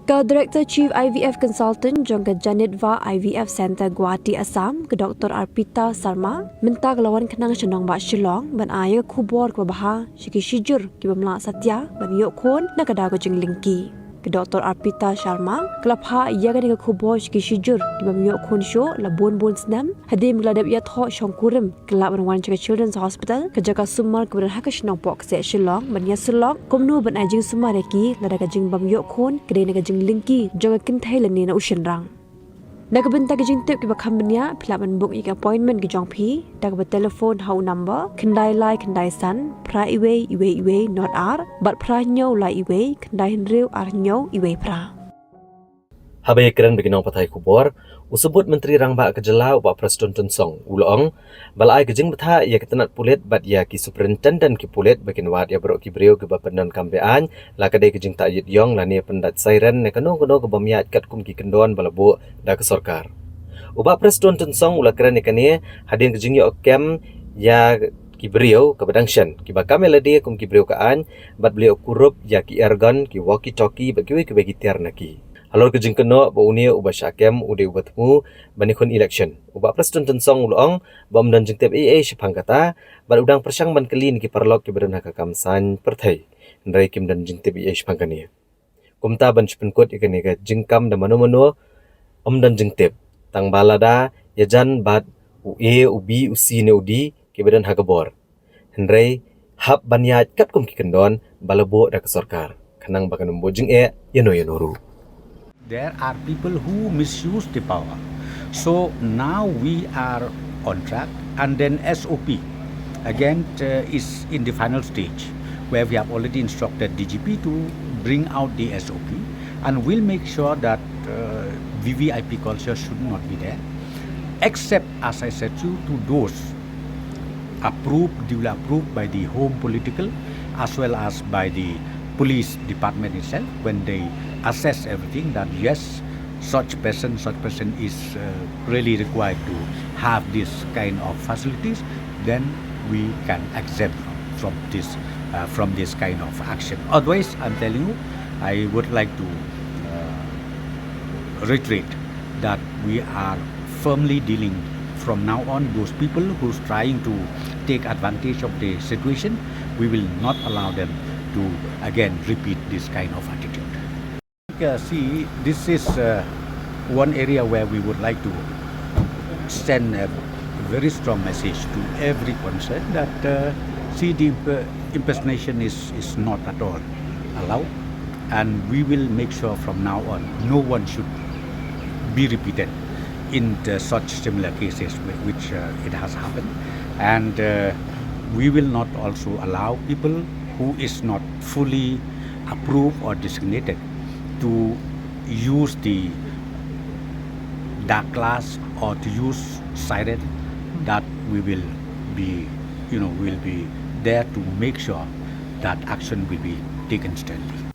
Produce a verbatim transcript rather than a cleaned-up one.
Ka Director Chief I V F Consultant jong ka Janitva I V F Centre, Guwahati, Assam, ka Doctor Arpita Sharma, mynta ka la wan khnang sha nongbah Shillong ban ai ïa ka khubor kaba bha sha ki shijur ki bym lah satia ban ïoh khun na ka daw ka jinglyngkhi. Ka Doctor Arpita Sharma ka la phah ïa kane ka khubor sha ki shijur ki bym ïoh khun shuh la bun bun snem, hadien ba ka la dep ïathoh shongkurim ka lah ban wan sha ka Children's Hospital, ka jaka sumar kaba don ha ka shnong Pohkseh, Shillong, ban ïasyllok kumno ban ai jingsumar ïa ki lada ka jingbym ïoh khun ka dei na ka jinglyngkhi jong ka kynthei lane na u shynrang. Na ka bynta ki jingtip kiba kham bniah, phi lah ban book ïa ki appointment ki jong phi da kaba telephone ha u number khyndai lai khyndai san phra iwei iwei iwei not ar bad phra hynñiew lai iwei khyndai hynriew ar hynñiew iwei phra. Haba ïakren bad ki nongpathai khubor, u Symbud Myntri Rangbah ka jylla, u Bah Prestone Tynsong, u la ong ba la ai ka jingbthah ïa ka tnat pulit bad ïa ki superintendent ki pulit ba kin wad ïa baroh ki briew kiba pyndonkam be-aiñ, la ka dei ka jingtah ïit ïong lane pyndait siren ne kano kano kaba bym ïaid katkum ki kyndon ba la buh da ka sorkar. U Bah Prestone Tynsong u la kren ïa kane hadien ka jingïoh kem ïa ki briew kaba dang shen, kiba kam ïa lade kum ki briew ka aiñ, bad ba la ïoh kurup ïa ki airgun, ki walkie-talkie bad kiwei kiwei ki tiar na ki. Halor ka jingkynnoh ba une uba shah kem u dei uba thmu ban ïakhun election, u Bah Prestone Tynsong u la ong ba ym don jingtip ei ei shaphang kata, bad u dang pyrshang ban kylli na ki paralok kiba don ha ka kam saiñ pyrthei, hynrei kim don jingtip ei ei shaphang kane. Kumta ban shu pynkut ïa kane ka jingkam da mano mano, ym don jingtip, tang ba lada ïajan bad u A, u B, u C ne u D kiba don ha ka bor. Hynrei hap ban ïaid katkum ki kyndon ba la buh da ka sorkar, khnang ba kan ym buh jingeh ïano ïano ruh. There are people who misuse the power. So now we are on track, and then S O P again, uh, is in the final stage, where we have already instructed D G P to bring out the S O P, and we'll make sure that, uh, V V I P culture should not be there, except, as I said to you, to those approved, duly approved by the Home Political as well as by the Police Department itself, when they assess everything, that yes, such person, such person is, uh, really required to have this kind of facilities, then we can exempt from this, uh, from this kind of action. Otherwise, I'm telling you, I would like to, uh, reiterate that we are firmly dealing from now on those people who's trying to take advantage of the situation. We will not allow them to again repeat this kind of attitude. Uh, see, this is, uh, one area where we would like to send a very strong message to every concerned that, uh, see, the imp-, impersonation is, is not at all allowed, and we will make sure from now on no one should be repeated in the such similar cases whi-, which, uh, it has happened, and, uh, we will not also allow people who is not fully approved or designated to use the dark class or to use siren. That we will be, you know, will be there to make sure that action will be taken sternly.